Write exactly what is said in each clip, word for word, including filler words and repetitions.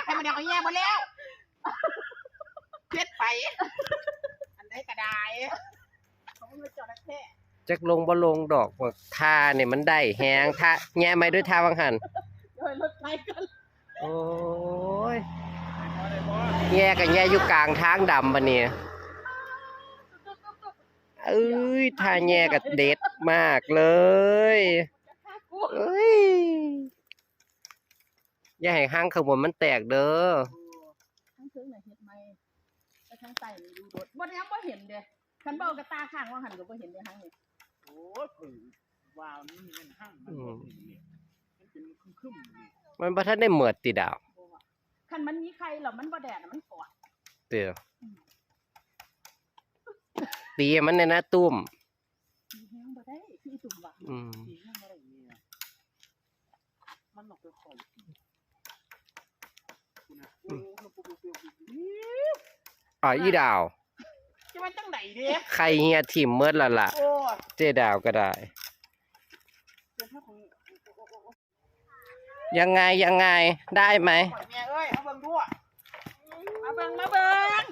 ไข่มดแดงก็แย่หมดแล้วเพ็ดไป อันใดก็ได้ของมันจระเข้จักลงบ่ลงดอก บักท่านี่มันได้แฮง ท่าแย่ไหมด้วยท่าวังหัน โดยรถไฟกัน โอ้ย แย่กันแย่อยู่กลางทางดำบัดนี้ เอ้ย ท่าแย่กับเด็ดมากเลย เอ้ย อย่าให้ห้างข้างบนมันแตกเด้อ ทั้งเทิงน่ะเฮ็ดใหม่ แต่ทั้งใต้นี่อยู่โดด บ่ได้บ่เห็นเด้ คันเว้ากระตาข้างว่าหั่นก็บ่เห็นเด้ ทั้งนี้ โอ้ย ข่อยว่ามันแม่นห้างมัน อืม บ่เห็นเลย มันเป็นครึ้มๆนี่ มันบ่ทันได้เหมือดติดาว บ่ว่า คันมันมีไข่แล้วมันบ่แดดน่ะมันกอด เด้อ อืม ตีมันเนี่ยนะตุ้ม ตีแฮงบ่ได้ คืออีตุ่มว่ะ อืม ตีแฮงบ่ได้เนี่ย มันออกไปคอย อ่ะ อีดาว จะมาจังไหนเด้ ไข่เหียถิ่มเมิดและล่ะ โอ้ เจ๊ดาวก็ได้ ยังไง ยังไง ได้ไหม แม่เอ้ย เอาเบิ่งดู มาเบิ่ง มาเบิ่ง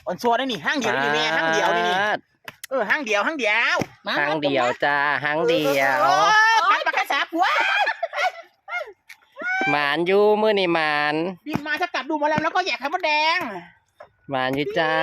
อ่อนซัวได้นี่ ห้างเดียวนี่แม่ ห้างเดียวนี่นี่ ปาด เออ ห้างเดียว ห้างเดียว มา ห้างเดียวจ้า ห้างเดียว เออ กัดปากกาสาผัว หมานอยู่มื้อนี้หมาน บินมาจะกัดดูหมดแล้ว แล้วก็แยกไข่มดแดง หมานอยู่จ้า